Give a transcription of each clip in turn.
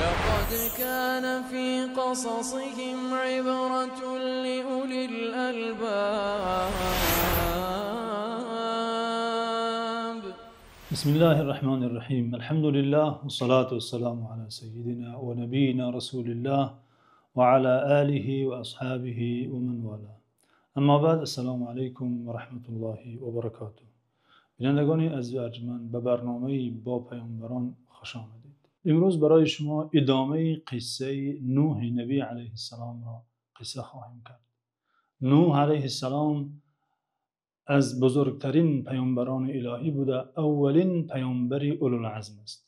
لقد كان في قصصهم عبرة لأولي الألباب. بسم الله الرحمن الرحيم. الحمد لله والصلاة والسلام على سيدنا ونبينا رسول الله وعلى آله وأصحابه ومن والاه. أما بعد، السلام عليكم ورحمة الله وبركاته. Бинандагони азиз, арҷманд, ба барномаи «Бо паёмбарон» хуш омадед. Имрӯз барои шумо идомаи қиссаи Нӯҳи набӣ алайҳиссалом-ро қисса хоҳем кард. Нӯҳ алайҳиссалом аз бузургтарин паёмбарони илоҳӣ буда, аввалин паёмбари улулазм аст.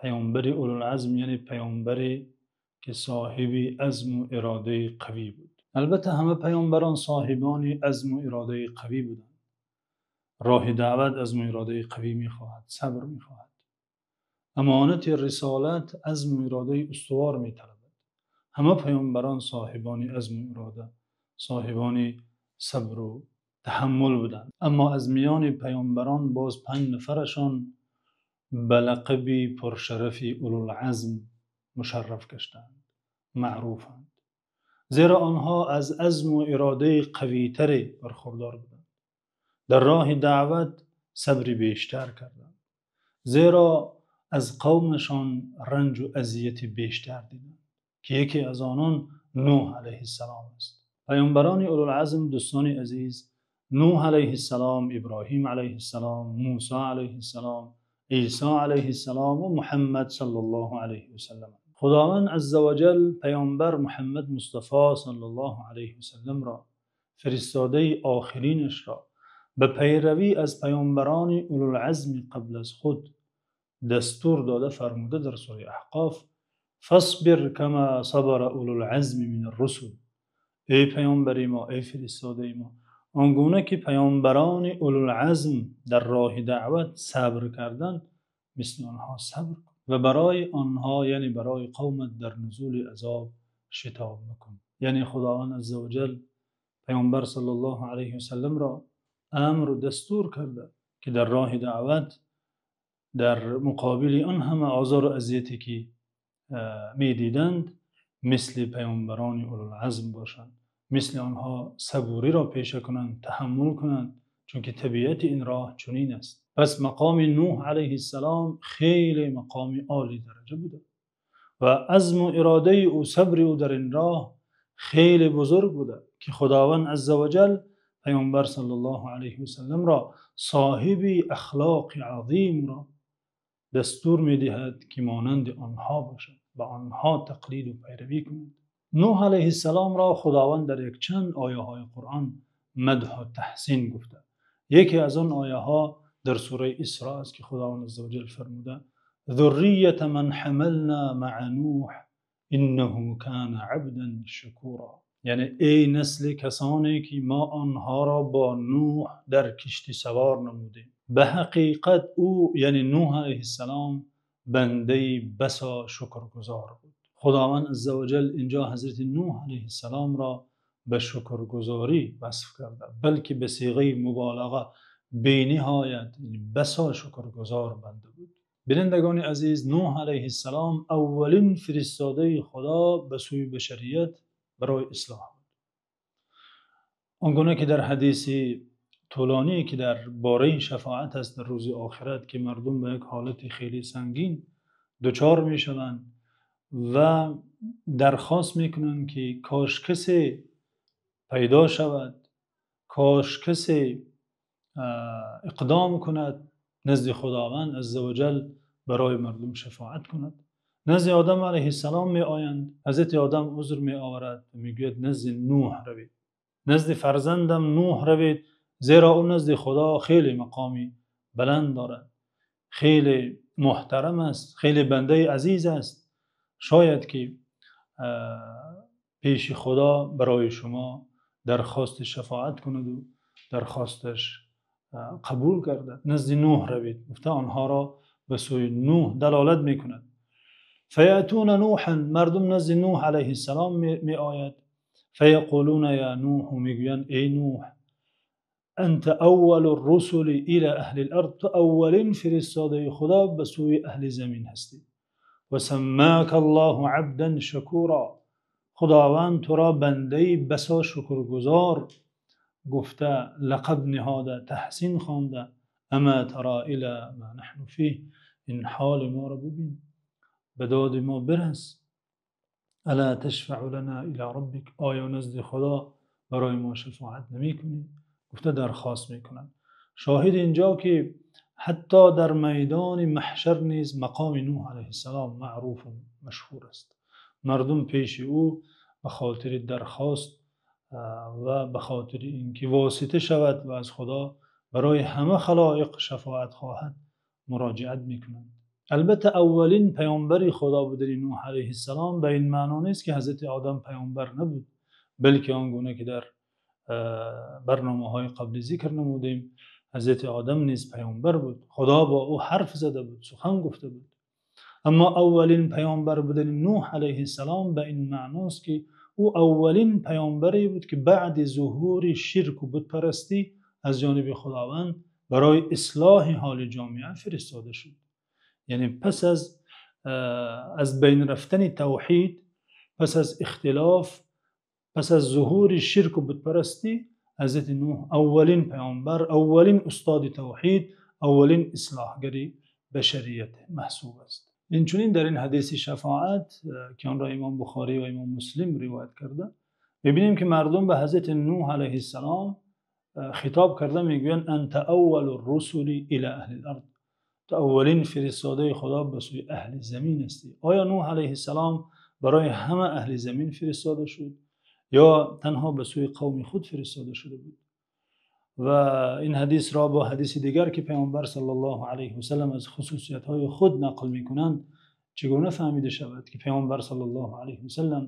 Паёмбари улулазм яъне паёмбаре ки соҳиби азму иродаи қавӣ буд. Албатта, ҳама паёмбарон соҳибони азму иродаи қавӣ буданд. Роҳи даъват азму иродаи қавӣ мехоҳад, сабр мехоҳад. Амонати рисолат азму иродаи устувор металабад. Ҳама паёмбарон соҳибони азму ирода, соҳибони сабру таҳаммул буданд. Аммо аз миёни паёмбарон боз 5 нафарашон ба лақаби пуршарафи улулазм мушарраф гаштаанд, маъруфанд. Зеро онҳо аз азму иродаи қавитаре бархурдор буданд. Дар роҳи даъват сабри бештар карданд. Зеро аз қавмашон ранҷу азияти бештар диданд, ки яке аз онон Нӯҳ алайҳиссалом аст. Паёмбарони улулазм, дӯстони азиз, Нӯҳ алайҳиссалом, Иброҳим алайҳиссалом, Мусо алайҳиссалом, Исо алайҳиссалом ва Муҳаммад саллаллоҳу алайҳи васаллам. Худованд азза ва ҷал паёмбар Муҳаммад Мустафо саллаллоҳу алайҳи васалламро, фиристодаи охиринашро, ба пайравӣ аз паёмбарони улулазми қабл аз худ дастур дода, фармуда дар сураи Аҳқоф: فاصبر كما صبر أولو العزم من الرسل. Эй паёмбари мо, эй фиристодаи мо, он гуна ки паёмбарони улулазм дар роҳи даъват сабр карданд, мисли онҳо сабр кун ва барои онҳо, яъне барои қавмат, дар нузули азоб шитоб макун. Яъне Худованд азза ва ҷал паёмбар саллаллоҳу алайҳи васалламро амру дастур карда, ки дар роҳи даъват дар муқобили он ҳама озору азияте ки медиданд, мисли паёмбарони улулазм бошанд, мисли онҳо сабуриро пеша кунанд, таҳаммул кунанд, чунки табиати ин роҳ чунин аст. Пас мақоми Нӯҳ алайҳиссалом хеле мақоми олӣ дараҷа буда ва азму иродаи ӯ, сабри ӯ дар ин роҳ хеле бузург буда, ки Худованд азза ва ҷал паёмбар саллаллоҳу алайҳи васалламро, соҳиби ахлоқи азимро, дастур медиҳад, ки монанди онҳо бошад, ба онҳо тақлиду пайравӣ кунад. Нӯҳ алайҳиссаломро Худованд дар якчанд ояҳои Қуръон мадҳу таҳсин гуфта. Яке аз он ояҳо дар сураи Исро аст, ки Худованд азза ва ҷал фармуда: ذرية من حملنا مع نوح إنه كان عبدا شكورا. Яъне эй насли касоне ки мо онҳоро бо Нӯҳ дар киштӣ савор намудем, ба ҳақиқат ӯ, яъне Нӯҳ алайҳиссалом, бандаи басо шукргузор буд. Худованд азза ва ҷал инҷо ҳазрати Нӯҳ алайҳиссаломро ба шукргузорӣ васф карда, балки ба сиғаи муболаға, бениҳоят, яъне басо шукргузор банда буд. Бинандагони азиз, Нӯҳ алайҳиссалом аввалин фиристодаи Худо ба сӯи башарият барои ислоҳ буд. Он гуна ки дар ҳадиси тӯлонӣ, ки дар бораи шафоат аст дар рӯзи охират, ки мардум ба як ҳолати хеле сангин дучор мешаванд ва дархост мекунанд, ки кош касе пайдо шавад, кош касе иқдом кунад, назди Худованд азза ва ҷал барои мардум шафоат кунад. Назди Одам алайҳиссалом меоянд. Ҳазрати Одам узр меоварад ва мегӯяд: «Назди Нӯҳ равед, назди фарзандам Нӯҳ равед, зеро ӯ назди Худо хеле мақоми баланд дорад, хеле муҳтарам аст, хеле бандаи азиз аст. Шояд ки пеши Худо барои шумо дархости шафоат кунад ва дархосташ қабул гардад. Назди Нӯҳ равед», гуфта, онҳоро ба сӯи Нӯҳ далолат мекунад. فيأتون نوحا. Мардум назди Нӯҳ алайҳиссалом меояд. فيقولون يا نوح. Мегӯянд: «Эй Нӯҳ، أنت أول الرسل إلى أهل الأرض. Ту аввалин фиристодаи Худо ба сӯи аҳли замин ҳастӣ. Ва саммака Аллоҳу абдан шакура. Худованд туро бандаи басо шукргузор гуфта, лақаб ниҳода, таҳсин хонда. Ама тара ила ма наҳну фиҳ. Ин ҳоли моро бибин, ба доди мо бирас. Ала ташфаъу лана ила роббик. Оё назди Худо барои мо шафоат намекунӣ? Гуфта дархост мекунанд. Шоҳид инҷо ки ҳатто дар майдони маҳшар низ мақоми Нӯҳ алайҳиссалом маъруф ва машҳур аст. Мардум пеши ӯ ба хотири дархост ва ба хотири инки восита шавад ва аз Худо барои ҳама халоиқ шафоат хоҳад муроҷиат мекунанд. Албатта аввалин паёмбари Худо будани Нӯҳ алайҳиссалом ба ин маъно нест ки ҳазрати Одам паёмбар набуд, балки он гуна ки дар барномаҳои қаблӣ зикр намудем, ҳазрати Одам низ паёмбар буд. Худо бо ӯ ҳарф зада буд, сухан гуфта буд. Аммо аввалин паёмбар будани Нӯҳ алайҳиссалом ба ин маъност ки ӯ аввалин паёмбаре буд ки баъди зуҳури ширк ва бутпарастӣ аз ҷониби Худованд барои ислоҳи ҳоли ҷомеа фиристода шуд. Яъне пас аз байн рафтани тавҳид, пас аз ихтилоф, пас аз зуҳури ширк ва бутпарастӣ, ҳазрати Нӯҳ аввалин паёмбар, аввалин устоди тавҳид, аввалин ислоҳгари башарият маҳсуб аст. Инчунин дар ин ҳадиси шафоат ки онро имом Бухорӣ ва имом Муслим ривоят карда, мебинем ки мардум ба ҳазрати Нӯҳ алайҳиссалом хитоб карда мегӯянд: анта аввалур-русули ила аҳлил-арз. Ту аввалин фиристодаи Худо ба сӯи аҳли замин ҳастӣ. Оё Нӯҳ алайҳиссалом барои ҳама аҳли замин фиристода шуд ё танҳо ба сӯи қавми худ фиристода шуда буд? Ва ин ҳадисро бо ҳадиси дигар ки паёмбар саллаллоҳу алайҳи васаллам аз хусусиятҳои худ нақл мекунанд чӣ гуна фаҳмида шавад ки паёмбар саллаллоҳу алайҳи васаллам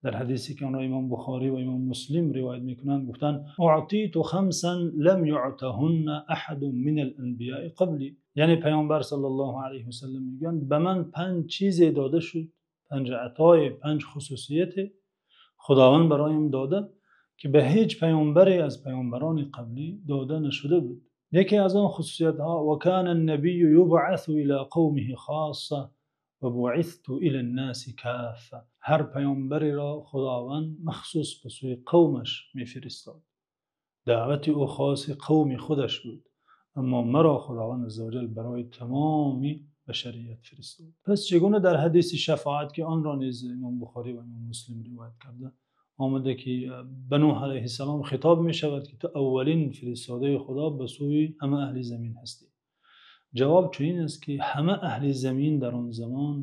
дар ҳадисе ки онро имом Бухорӣ ва имом Муслим ривоят мекунанд гуфтанд: уътиту хамсан лам юътаҳунна аҳадун минал анбиёи қаблӣ. Яъне паёмбар саллаллоҳу алайҳи васаллам мегӯянд ба ман панҷ чизе дода шуд, панҷ атое, панҷ хусусияте Худованд барояm дода ки ба ҳеҷ паёмбаре аз паёмбарони қаблӣ дода нашуда буд. Яке аз он хусусиятҳо: ва кана-н-набийю юбъасу ила қавмиҳи хоссатан ва буъисто илан-носи коффа. Ҳар паёмбареро Худованд махсус ба сӯи қавмаш мефиристод. Даъвати ӯ хоси қавми худаш буд, аммо маро Худованд азза ва ҷалл барои тамоми башарият фиристод. Пас чӣ гуна дар ҳадиси шафоат ки онро низ имом Бухорӣ ва имом Муслим ривоят карда омада ки ба Нӯҳ алайҳиссалом хитоб мешавад ки ту аввалин фиристодаи Худо ба сӯи ҳама аҳли замин ҳастӣ. Ҷавоб чунин аст ки ҳама аҳли замин дар он замон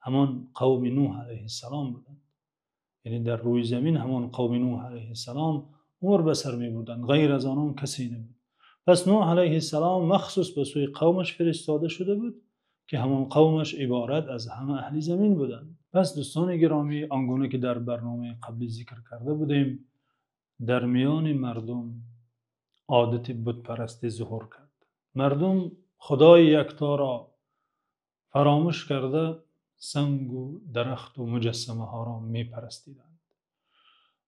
ҳамон қавми Нӯҳ алайҳиссалом буданд. Яъне дар рӯи замин ҳамон қавми Нӯҳ алайҳиссалом умр ба сар мебурданд, ғайр аз онон касе набуд. Пас Нӯҳ алайҳиссалом махсус ба сӯи қавмаш фиристода шуда буд ки ҳамон қавмаш иборат аз ҳама аҳли замин буданд. Пас дӯстони гиромӣ, он гуна ки дар барномаи қаблӣ зикр карда будем, дар миёни мардум одати бутпарастӣ зуҳур кард. Мардум Худои якторо фаромӯш карда санг ва дарахт ва муҷассамаҳоро мепарастиданд.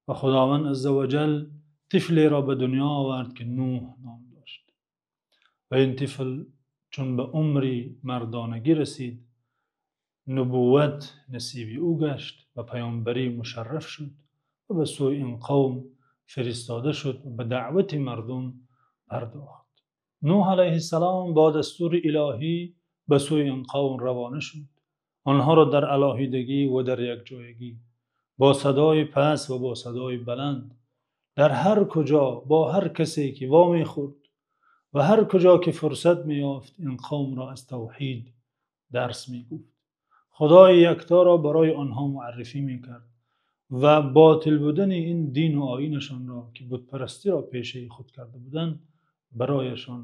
Ва Худованд азза ва ҷалл тифлеро ба дунё овард ки Нӯҳ ном дошт. Ва ин тифл чун ба умри мардонагӣ расид, нубувват насиби ӯ гашт ва паёмбарӣ мушарраф шуд ва ба сӯи ин қавм фиристода шуд ва ба даъвати мардум пардохт. Нӯҳ алайҳиссалом бо дастури илоҳӣ ба сӯи ин қавм равона шуд. Онҳоро дар алоҳидагӣ ва дар якҷоягӣ, бо садои пас ва бо садои баланд, дар ҳар куҷо бо ҳар касе ки вомехӯрд ва ҳар куҷо ки фурсат меёфт, ин қавмро аз тавҳид дарс мегуфт. Худои якторо барои онҳо муаррифӣ мекард ва ботил будани ин дину оинашонро ки бутпарастиро пешаи худ карда буданд барояшон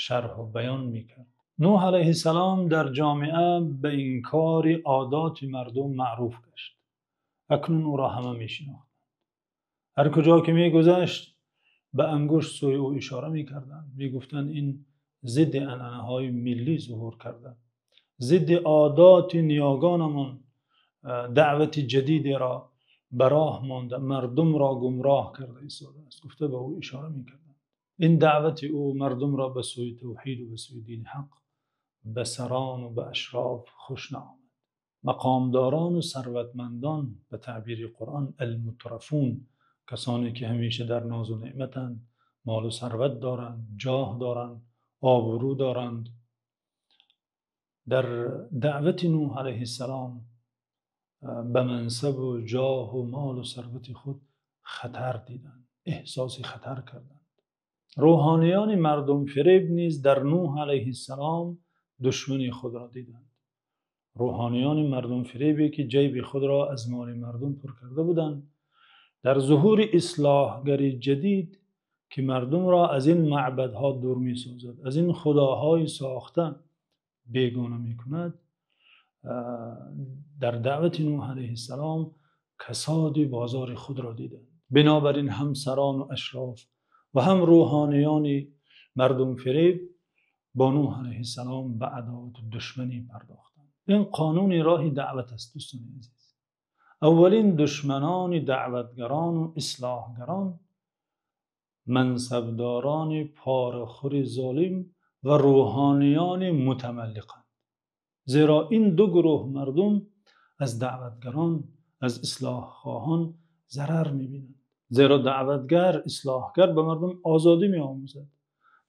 шарҳу баён мекард. Нӯҳ алайҳиссалом дар ҷомеа ба инкори одоти мардум маъруф гашт. Акнун ӯро ҳама мешинохтанд. Ҳар куҷо ки мегузашт ба ангушт сӯи ӯ ишора мекарданд. Мегуфтанд ин зидди анъанаҳои миллӣ зуҳур карда, зидди одоти ниёгонамон даъвати ҷадидеро ба роҳ монда, мардумро гумроҳ карда истодааст. Гуфта ба ӯ ишора мекарданд. Ин даъвати ӯ мардумро ба сӯи тавҳид ва ба сӯи дини ҳақ, ба сарон ва ба ашроф хуш наомад. Мақомдорон ва сарватмандон ба таъбири Қуръон ал-мутрафун, касоне ки ҳамеша дар ноз ва неъматанд, мол ва сарват доранд, ҷоҳ доранд, обрӯ доранд. Дар даъвати Нӯҳ алайҳиссалом ба мансаб ва ҷоҳ ва мол ва сарвати худ хатар диданд, эҳсоси хатар карданд. Рӯҳониёни мардумфиреб низ дар Нӯҳ алайҳиссалом душмани худро диданд. Рӯҳониёни мардумфиребе ки ҷайби худро аз моли мардум пур карда буданд, дар зуҳури ислоҳгари ҷадид ки мардумро аз ин маъбадҳо дур месозад, аз ин худоҳои сохта бегона мекунад, дар даъвати Нӯҳ алайҳиссалом касоди бозори худро диданд. Бинобар ин ҳам сарон ва ашроф ва ҳам рӯҳониёни мардумфиреб бо Нӯҳ алайҳиссалом ба адоват ва душманӣ пардохтанд. Ин қонуни роҳи даъват аст, дӯстони азиз. Аввалин душманони даъватгарон ва ислоҳгарон мансабдорони порахӯри золим ва рӯҳониёни мутамаллиқанд. Зеро ин ду гурӯҳ мардум аз даъватгарон, аз ислоҳхоҳон зарар мебинанд. Зеро даъватгар, ислоҳгар ба мардум озодӣ меомӯзад,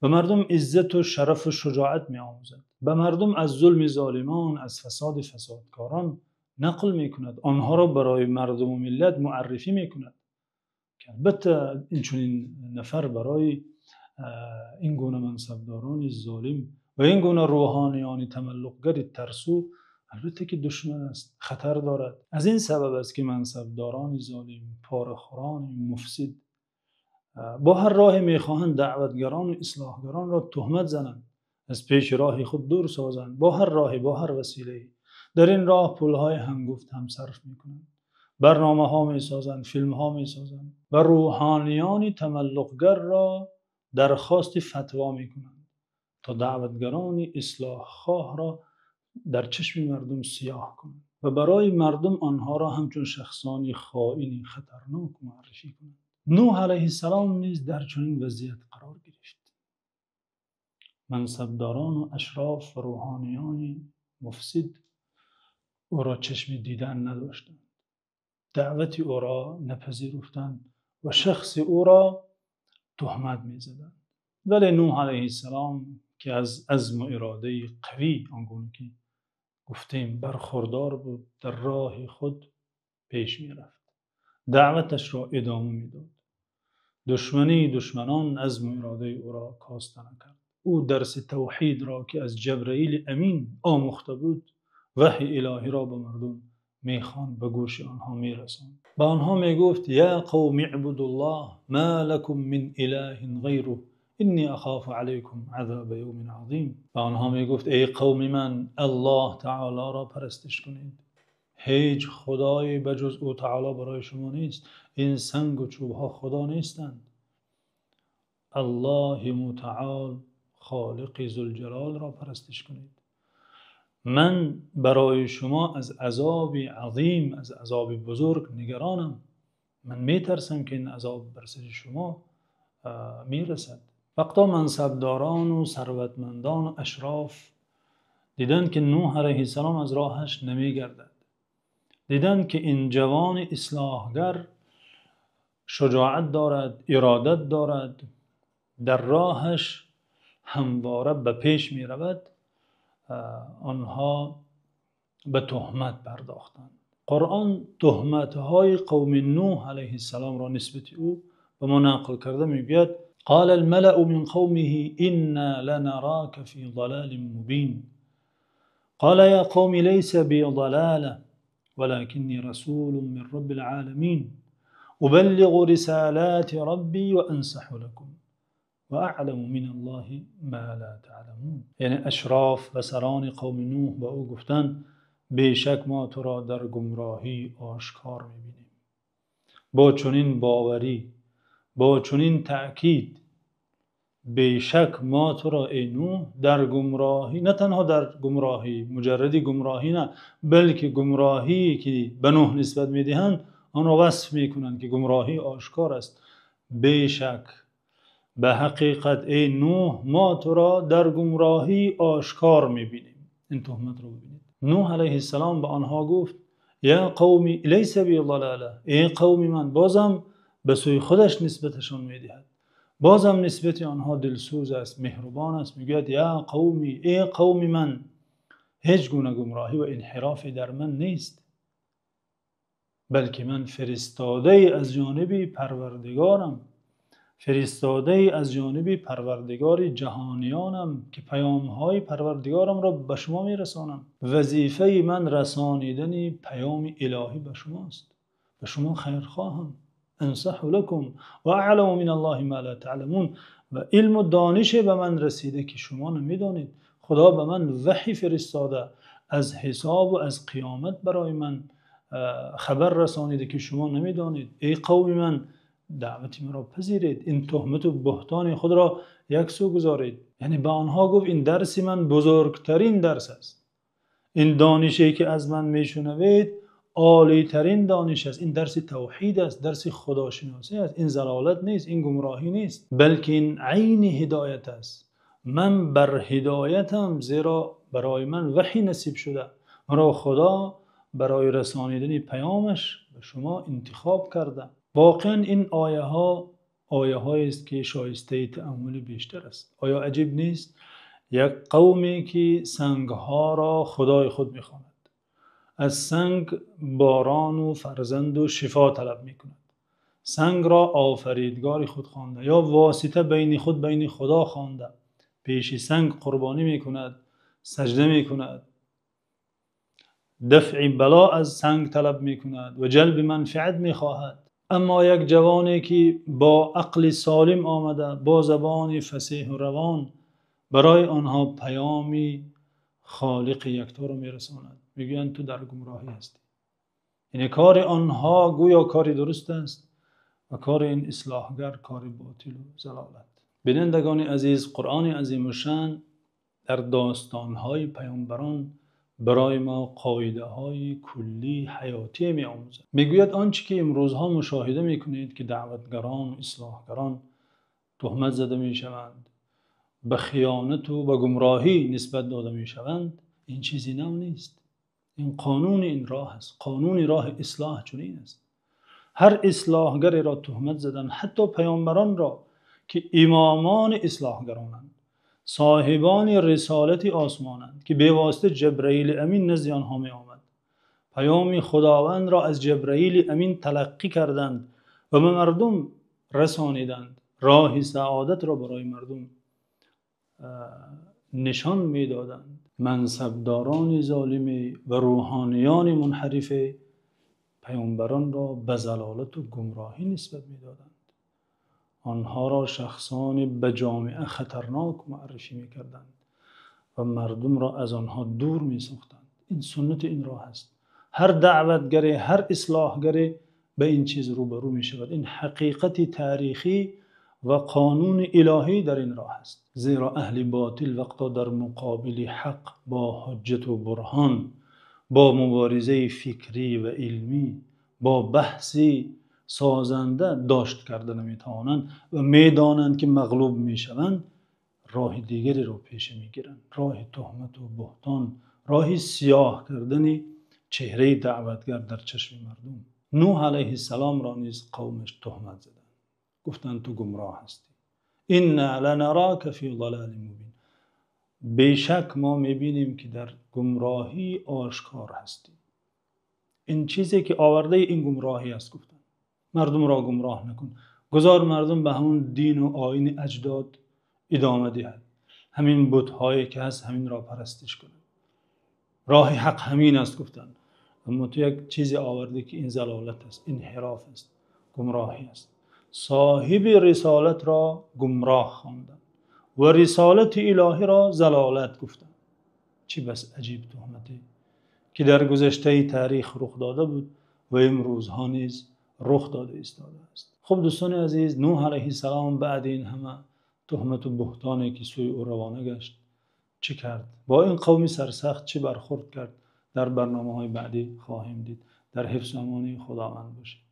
ба мардум иззат ва шараф ва шуҷоат меомӯзад, ба мардум аз зулми золимон, аз фасоди фасодкорон нақл мекунад, онҳоро барои мардум ва миллат муаррифӣ мекунад. Ки албатта ин чунин нафар барои ин гуна мансабдорони золим ва ин гуна рӯҳониёни тамаллуқгари тарсу албатта ки душман аст, хатар дорад. Аз ин сабаб аст ки мансабдорони золим, порахӯрони муфсид бо ҳар роҳе мехоҳанд даъватгарон ва ислоҳгаронро туҳмат зананд, аз пеши роҳи худ дур созанд, бо ҳар роҳе, бо ҳар василае. Дар ин роҳ пулҳои ҳангуфт ҳам сарф мекунанд, барномаҳо месозанд, филмҳо месозанд ва рӯҳониёни тамаллуқгарро дархости фатво мекунанд то даъватгарони ислоҳхоҳро дар чашми мардум сиёҳ кунанд ва барои мардум онҳоро ҳамчун шахсони хоини хатарнок муаррифӣ кунанд. Нӯҳ алайҳиссалом низ дар чунин вазъият қарор гирифт. Мансабдорон ва ашроф ва рӯҳониёни муфсид ӯро чашми дидан надоштанд, даъвати ӯро напазируфтанд ва шахси ӯро туҳмат мезаданд. Вале Нӯҳ алайҳиссалом ки аз азм ва иродаи қавӣ он гуна ки гуфтем бархурдор буд, дар роҳи худ пеш мерафт, даъваташро идома медод. Душмании душманон азм ва иродаи ӯро коста накард. Ӯ дарси тавҳидро ки аз Ҷабраили Амин омӯхта буд, ваҳйи илоҳиро ба мардум мехонд, ба гӯши онҳо мерасонд. Ба онҳо мегуфт: يا قوم اعبدوا الله ما لكم من إله غيره إني أخاف عليكم عذاب يوم عظيم. Ба онҳо мегуфт: эй қавми ман, Аллоҳ таъолоро парастиш кунед. Ҳеҷ худое ба ҷуз ӯ таъоло барои шумо нест. Ин санг ва чӯбҳо худо нестанд. Аллоҳи мутаъол Холиқи зулҷалолро парастиш кунед. Ман барои шумо аз азоби азим, аз азоби бузург нигаронам. Ман метарсам ки ин азоб бар сари шумо мерасад. Вақто мансабдорон ва сарватмандон ва ашроф диданд ки Нӯҳ алайҳиссалом аз роҳаш намегардад, диданд ки ин ҷавони ислоҳгар шуҷоат дорад, иродат дорад, дар роҳаш ҳамвора ба пеш меравад, онҳо ба туҳмат пардохтанд. Қуръон туҳматҳои қавми Нӯҳ алайҳиссаломро нисбати ӯ ба мо нақл карда мегӯяд: قال الملأ من قومه إنا لنراك في ضلال مبين قال يا قوم ليس بي ضلالة ولكني رسول من رب العالمين أبلغ رسالات ربي وأنصح لكم وأعلم من الله ما لا تعلمون. Яъне ашроф ва сарони қавми Нӯҳ ба ӯ гуфтанд: бешак мо туро дар гумроҳии ошкор мебинем. Бо чунин боварӣ, бо чунин таъкид, бешак мо туро эй Нӯҳ дар гумроҳӣ, на танҳо дар гумроҳӣ, муҷарради гумроҳӣ на, балки гумроҳие ки ба Нӯҳ нисбат медиҳанд онро васф мекунанд ки гумроҳии ошкор аст. Бешак ба ҳақиқат эй Нӯҳ мо туро дар гумроҳии ошкор мебинем. Ин туҳматро бибинед. Нӯҳ алайҳиссалом ба онҳо гуфт: يا قوم ليس بي ضلالة. Эй қавми ман, бозам ба сӯи худаш нисбаташон медиҳад, бозам нисбати онҳо дилсӯз аст, меҳрубон аст. Мегӯяд: يا قوم, эй қавми ман, ҳеҷ гуна гумроҳӣ ва инҳирофе дар ман нест, балки ман фиристодае аз ҷониби Парвардигорам, фиристодае аз ҷониби Парвардигори ҷаҳониёнам, ки паёмҳои Парвардигорамро ба шумо мерасонам. Вазифаи ман расонидани паёми илоҳӣ ба шумост. Ба шумо хайрхоҳам. أنصح لكم وأعلم من الله ما لا تعلمون. Ва илму донише ба ман расида, ки шумо намедонед. Худо ба ман ваҳй фиристода, аз ҳисоб ва аз қиёмат барои ман хабар расонида, ки шумо намедонед. Эй қавми ман, даъвати маро пазиред, ин туҳмат ва буҳтони худро як су гузоред. Яъне ба онҳо гуфт: ин дарси ман бузургтарин дарс аст. Ин донише ки аз ман мешунавед олитарин дониш аст. Ин дарси тавҳид аст, дарси худошиносӣ аст. Ин залолат нест, ин гумроҳӣ нест, балки ин айни ҳидоят аст. Ман бар ҳидоятам, зеро барои ман ваҳй насиб шуда. Маро Худо барои расонидани паёмаш ба шумо интихоб карда. Воқеан ин ояҳо ояҳое аст, ки шоистаи таъаммули бештар аст. Оё аҷиб нест як қавме ки сангҳоро худои худ мехонад, аз санг борон ва фарзанд ва шифо талаб мекунад, сангро офаридгори худ хонда ё восита байни худ байни Худо хонда, пеши санг қурбонӣ мекунад, саҷда мекунад, дафъи бало аз санг талаб мекунад ва ҷалби манфиат мехоҳад. Аммо як ҷавоне ки бо ақли солим омада, бо забони фасеҳу равон барои онҳо паёми Холиқи якторо мерасонад, мегӯянд: ту дар гумроҳӣ ҳастӣ. Яъне кори онҳо гӯё кори дуруст аст ва кори ин ислоҳгар кори ботил ва залолат. Бинандагони азиз, Қуръони азимушшаън дар достонҳои паёмбарон барои мо қоидаҳои куллии ҳаётӣ меомӯзад. Мегӯяд: он чӣ ки имрӯзҳо мушоҳида мекунед, ки даъватгарон ва ислоҳгарон туҳмат зада мешаванд, ба хиёнат ва ба гумроҳӣ нисбат дода мешаванд, ин чизи нав нест. Ин қонуни ин роҳ аст. Қонуни роҳи ислоҳ чунин аст. Ҳар ислоҳгареро туҳмат задан, ҳатто паёмбаронро, ки имомони ислоҳгаронанд, соҳибони рисолати осмонанд, ки бевосита Ҷабраили Амин назди онҳо меомад, паёми Худовандро аз Ҷабраили Амин талаққӣ карданд ва ба мардум расониданд, роҳи саодатро барои мардум нишон медоданд. Мансабдорони золимӣ ва рӯҳониёни мунҳариф паёмбаронро ба залолат ва гумроҳӣ нисбат медоданд. Онҳоро шахсони ба ҷомеа хатарнок муаррифӣ мекарданд ва мардумро аз онҳо дур месохтанд. Ин суннати ин роҳ аст. Ҳар даъватгаре, ҳар ислоҳгаре ба ин чиз рӯбарӯ мешавад. Ин ҳақиқати таърихӣ ва қонуни илоҳӣ дар ин роҳ аст. Зеро аҳли ботил вақте дар муқобили ҳақ бо ҳуҷҷат ва бурҳон, бо мубориза фикрӣ ва илмӣ, бо баҳси созанда дошт карда наметавонанд ва медонанд, ки мағлуб мешаванд, роҳи дигареро пеш мегиранд. Роҳи туҳмат ва буҳтон, роҳи сиёҳ кардани чеҳраи даъватгар дар чашми мардум. Нӯҳ алайҳиссаломро низ қавмаш туҳмат заданд. Гуфтанд: ту гумроҳ ҳастӣ. إنا لنراك في ضلال مبين. Бешак мо мебинем, ки дар гумроҳии ошкор ҳастӣ. Ин чизе ки овардаӣ, ин гумроҳӣ аст, гуфтанд. Мардумро гумроҳ накун. Гузор мардум ба ҳамон дину оини аҷдод идома диҳад. Ҳамин бутҳое ки ҳаст, ҳаминро парастиш кунанд. Роҳи ҳақ ҳамин аст, гуфтанд. Аммо ту як чизе овардӣ, ки ин залолат аст, инҳироф аст, гумроҳӣ аст. Соҳиби рисолатро гумроҳ хонданд ва рисолати илоҳиро залолат гуфтанд. Чӣ бас аҷиб туҳмате, ки дар гузаштаи таърих рух дода буд ва имрӯзҳо низ рух дода истодааст. Хуб, дӯстони азиз, Нӯҳ алайҳиссалом баъд ин ҳама туҳмат ва буҳтоне ки сӯи ӯ равона гашт, чӣ кард? Бо ин қавми сарсахт чӣ бархӯрд кард? Дар барномаҳои баъдӣ хоҳем дид. Дар ҳифзу амони Худованд бошед.